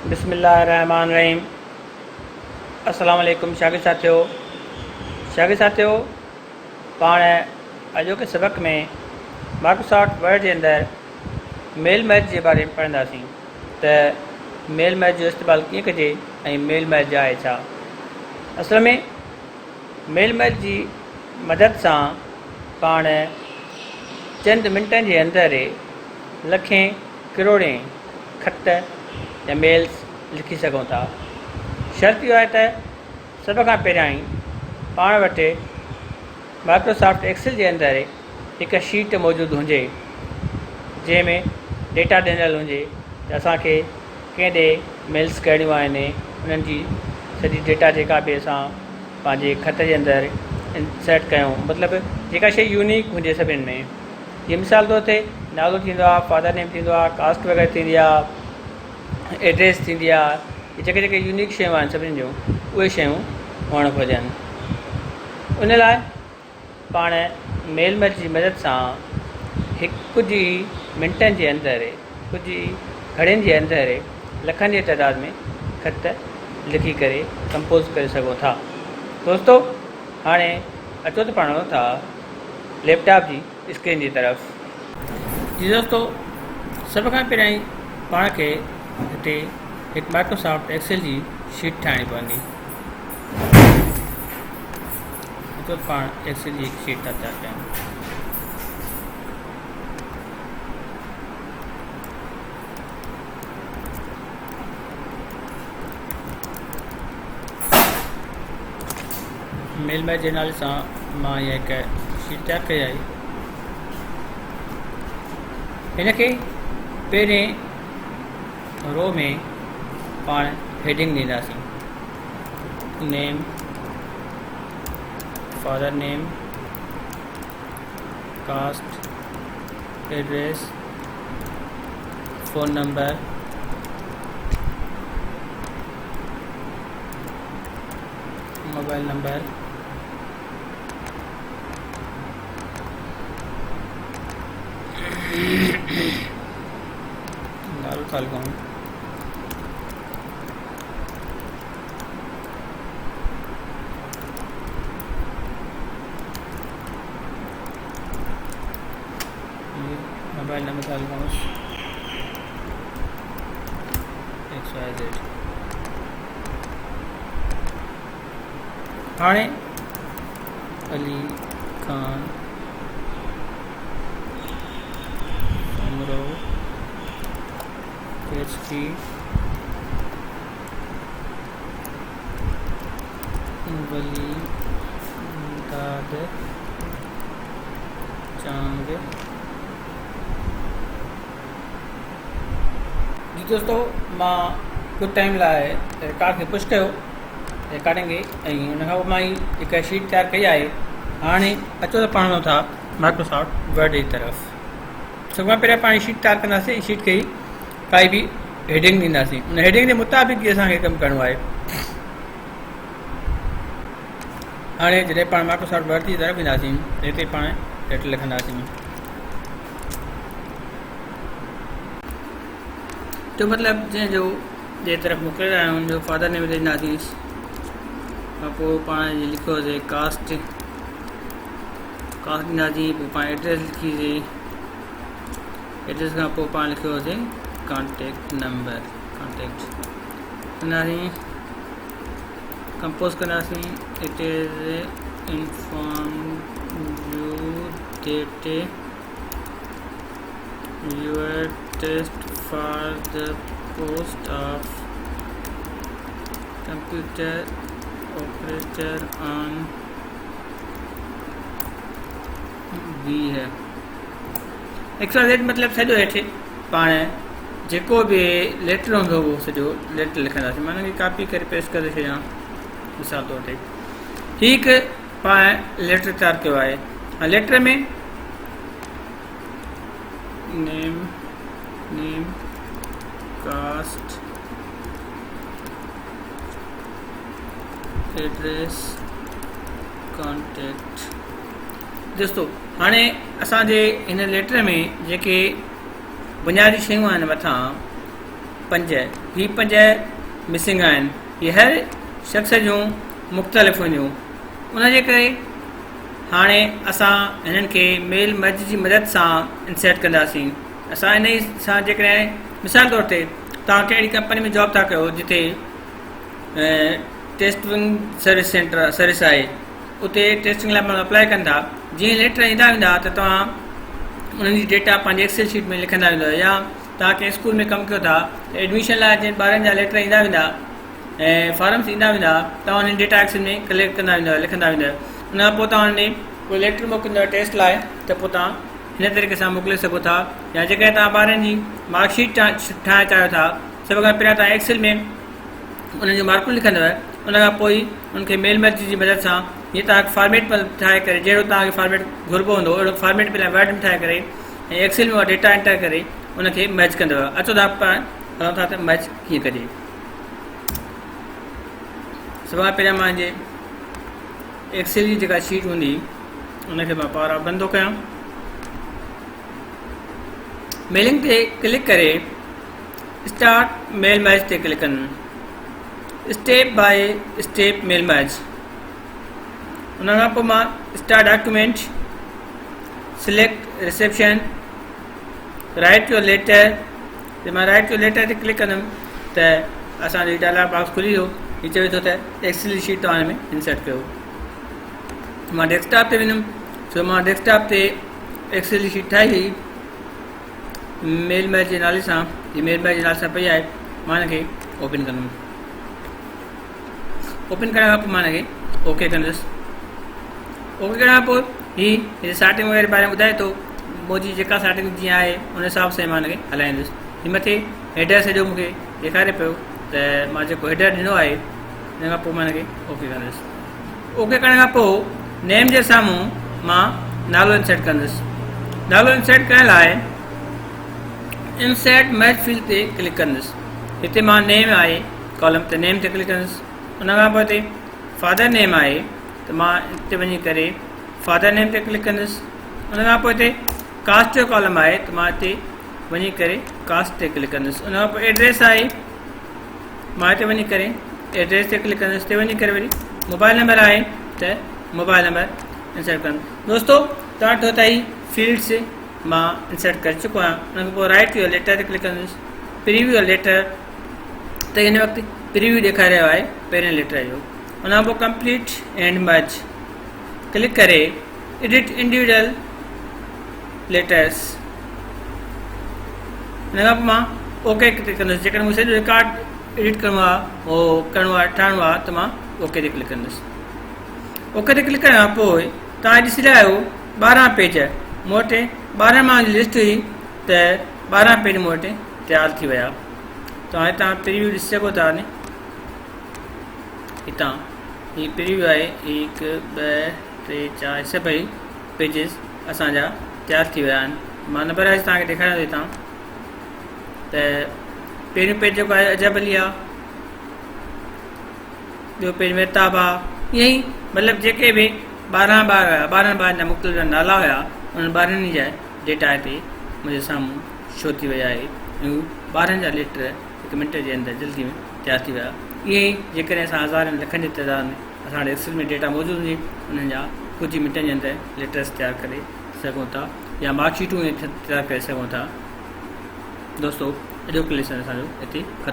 بسم الله الرحمٰن الرحيم السلام عليڪم شاگرد ساٿيو شاگرد ساٿيو پاڻ اڄوڪي سبق ۾ مائڪروسافٽ ورڊ جي اندر ميل ميچ جي باري ۾ پڙهنداسين ته ميل ميچ جو استعمال ڪيئن ڪجي ۽ ميل ميچ آهي ڇا اصل ۾ ميل ميچ جي مدد سان پاڻ چند منٽن جي اندر لکين ڪروڙين خط يا ميلز لکي سگهون ٿا. شرط اهو آهي ته سڀ کان پهريائين پاڻ وٽ مائڪروسافٽ ايڪسل جي اندر هڪ شيٽ موجود هجي جنهن ۾ ڊيٽا ڏنل هجي ته اسان کي ڪنهن ڏي ميلز ڪرڻيون آهن انهن جي سڄي ڊيٽا جيڪا به اسان پنهنجي خط جي اندر انسرٽ ڪيون مطلب جيڪا شيء يونيڪ هجي سڀني ۾ جيئن مثال طور تي نالو ٿيندو آهي فادر نيم ٿيندو آهي ڪاسٽ وغيره ٿيندي آهي ايڊريس ٿيندي آهي جيڪي جيڪي يونيڪ شيون آهن سڀني جون اهي شيون هئڻ گهرجن ان لاء پاڻ ميل ميچ جي مدد سان هڪ ڪجهه ئي منٽن جي اندر ڪجهه ئي گهڙين جي اندر لکن جي تعداد ۾ خط لکي ڪري ڪمپوز ڪري سگهون ٿا. دوستو هاڻي اچو ته پاڻ هلون ٿا ليپ ٽاپ جي اسڪرين جي طرف. جي دوستو سڀ کان پهريائين پاڻ کي هتي هڪ مائڪروسافٽ ايڪسل جي شيٽ ٺاهڻي پوندي. اچو ته پاڻ ايڪسل جي هڪ شيٽ ٿا تيار ڪيون. ميل ميچ جي نالي سان مان هيء هڪ شيٽ تيار ڪئي آهي. هن کي پهرين رو ۾ پاڻ هيڊنگ ڏينداسين name father name caste address phone number mobile number نالو ٿا لکون موبائل نمبر ٿا لکونس ايڪس واء زيڊ هاڻي علي خان سومرو ايڇ پي ولي داد چانگ. جي دوستو مان ڪجهه ٽائيم لاء رڪارڊ کي پش ڪيو رڪارڊنگ کي ۽ ان کان پوء مان هي هڪ شيٽ تيار ڪئي آهي هاڻي اچو ته پاڻ هلون ٿا مائڪروسافٽ ورڊ جي طرف سڀ کان پهريان پاڻ شيٽ تيار ڪنداسين شيٽ کي ڪائي به هيڊنگ ڏينداسين ان هيڊنگ جي مطابق ئي اسان کي ڪم ڪرڻو آهي هاڻي جڏهن پاڻ مائڪروسافٽ ورڊ جي طرف وينداسين ته هتي پاڻ ڊيٽا لکنداسين جو مطلب جنهن جو جي طرف موڪلي رهيا آهيون ان جو فادر نيم ڏينداسين کان پوء پاڻ جي لکيوسي ڪاسٽ ڪاسٽ ڏينداسين پوء پاڻ ايڊريس لکيسي ايڊريس کان پوء پاڻ لکيوسي ڪانٽيڪٽ نمبر ڪانٽيڪٽ ڏينداسين ڪمپوز ڪنداسين it is inform you that your test for the post of computer operator on 20 X Y Z مطلب سڄو هيٺ پاڻ جيڪو به ليٽر هوندو اهو سڄو ليٽر لکنداسين معنی ڪي ڪاپي ڪري پيسٽ ڪري ڇڏيان مثال طور تي هي هڪ پاڻ ليٽر تيار ڪيو آهي letter ۾ name name caste address contact دوستو هاڻي اسان جي هن ليٽر ۾ جيڪي بنيادي شيون آهن مٿان پنج هي پنج مسنگ آهن هي هر شخص جون مختلف هونديون ان جي ڪري هاڻي اسان هنن کي ميل مرج جي مدد سان انسرٽ ڪنداسين اسان انهي سان جيڪڏهن مثال طور تي توهان ڪهڙي ڪمپني ۾ جاب ٿا ڪيو جتي ٽيسٽنگ سروس سينٽر سروس آهي اتي ٽيسٽنگ لاء ماڻهو اپلائي ڪن ٿا جيئن ليٽر ايندا ويندا ته توهان انهن جي ڊيٽا پنهنجي ايڪسل شيٽ ۾ لکندا ويندو يا توهان ڪنهن اسڪول ۾ ڪم ڪيو ٿا ته ايڊميشن لاء جن ٻارن جا ليٽر ايندا ويندا ۽ فارمس ايندا ويندا توهان انهن ڊيٽا ايڪسل ۾ ڪليڪٽ ڪندا ويندو لکندا ويندو ان کان پوء توهان انهن ڪو ليٽر موڪليندو ٽيسٽ لاء ته پوء توهان هن طريقي سان موڪلي سگهو ٿا يا جيڪڏهن توهان ٻارن جي مارڪ شيٽ ٺاهڻ چاهيو ٿا سڀ کان پهريان توهان ايڪسل ۾ انهن جون مارڪون لکندو ان کان پوء ان کي ميل مرج جي مدد سان هي توهان فارميٽ ٺاهي ڪري جهڙو توهان کي فارميٽ گهربو هوندو اهڙو فارميٽ پهريان ورڊ ۾ ٺاهي ڪري ۽ ايڪسل ۾ اها ڊيٽا انٽر ڪري ان کي مرج ڪندو. اچو ته پاڻ هلون ٿا ته مرج ڪيئن ڪجي. سڀ کان پهريان مان جي ايڪسل جي جيڪا شيٽ هوندي ان کي مان پاور آف بند ٿو ڪيان. ميلنگ تي ڪلڪ ڪري اسٽارٽ ميل مرج تي ڪلڪ ڪندم. Step by step mail merge ان کان پوء مان start document select reception write your letter جي مان رائٽ your letter تي ڪلڪ ڪندم ته اسان جو ڊائلاگ باڪس کلي ويو هي چوي ٿو ته ايڪسل شيٽ توهان هن ۾ انسرٽ ڪيو مان ڊيسڪٽاپ تي ويندم سو مان ڊيسڪٽاپ تي ايڪسل شيٽ ٺاهي هئي ميل ميچ جي نالي سان هي ميل ميچ جي نالي سان پئي آهي مان هن کي اوپن ڪندم اوپن ڪرڻ کان پوء مان هن کي اوڪي ڪندس اوڪي ڪرڻ کان پوء هي هي سارٽنگ وغيره باري ۾ ٻڌائي ٿو منهنجي جيڪا سارٽنگ جيئن آهي ان حساب سان مان هن کي هلائيندس هي مٿي هيڊر سڄو مونکي ڏيکاري پيو ته مان جيڪو هيڊر ڏنو آهي ان کان پوء مان هن کي اوڪي ڪندس اوڪي ڪرڻ کان پوء نيم جي سامهون مان نالو انسرٽ ڪندس نالو انسرٽ ڪرڻ لاء انسرٽ مرج فيلڊ تي ڪلڪ ڪندس هتي مان نيم آهي ڪالم تي نيم تي ڪلڪ ڪندس ان کان پوء هتي فادر نيم آهي ته مان هتي وڃي ڪري فادر نيم تي ڪلڪ ڪندس ان کان پوء هتي ڪاسٽ جو ڪالم آهي ته مان هتي وڃي ڪري ڪاسٽ تي ڪلڪ ڪندس ان کان پوء ايڊريس آهي مان هتي وڃي ڪري ايڊريس تي ڪلڪ ڪندس هتي وڃي ڪري وري موبائل نمبر آهي ته موبائل نمبر انسرٽ ڪندس دوستو توهان ڏٺو ته هي فيلڊس مان انسرٽ ڪري چڪو آهيان ان کان پوء رائٽ your letter تي ڪلڪ ڪندس پريويو ليٽر ته هن وقت پريويو ڏيکاري رهيو آهي پهرين ليٽر جو ان کان پوء ڪمپليٽ اينڊ مرج ڪلڪ ڪري ايڊٽ انڊيوڊل ليٽرس ان کان پوء مان اوڪي تي ڪندس جيڪڏهن مون سڄو رڪارڊ ايڊٽ ڪرڻو آهي هو ڪرڻو آهي ٺاهڻو آهي ته مان اوڪي تي ڪلڪ ڪندس اوڪي تي ڪلڪ ڪرڻ کان پوء توهان ڏسي رهيا آهيو 12 پيج مون وٽ 12 ماڻهن جي لسٽ هئي ته 12 پيج مون وٽ تيار ٿي ويا توهان هتان پريويو ڏسي سگهو ٿا ني هتان هي پريويو آهي هڪ ٻه ٽي چار سڀئي پيجز اسان جا تيار ٿي ويا آهن مان نمبر وائز توهان کي ڏيکاريان ٿو هتان ته پهريون پيج جيڪو آهي عجب علي آهي ٻيو پيج مهتاب آهي ائين ئي مطلب جيڪي به 12 ٻار هيا 12 ٻارن جا مختلف نالا هيا انهن ٻارن جا ڊيٽا هتي منهنجي سامهون شو ٿي وئي آهي ۽ ٻارن جا ليٽر هڪ منٽ جي اندر جلدي ۾ تيار ٿي ويا. ائين ئي جيڪڏهن اسان هزارين لکن جي تعداد ۾ اسان وٽ ايڪسل ۾ ڊيٽا موجود هجي انهن جا ڪجهه ئي منٽن جي اندر ليٽرس تيار ڪري سگهون ٿا يا مارڪ شيٽون ائين تيار ڪري سگهون ٿا. دوستو اڄوڪو ليسن اسان جو اتي ختم.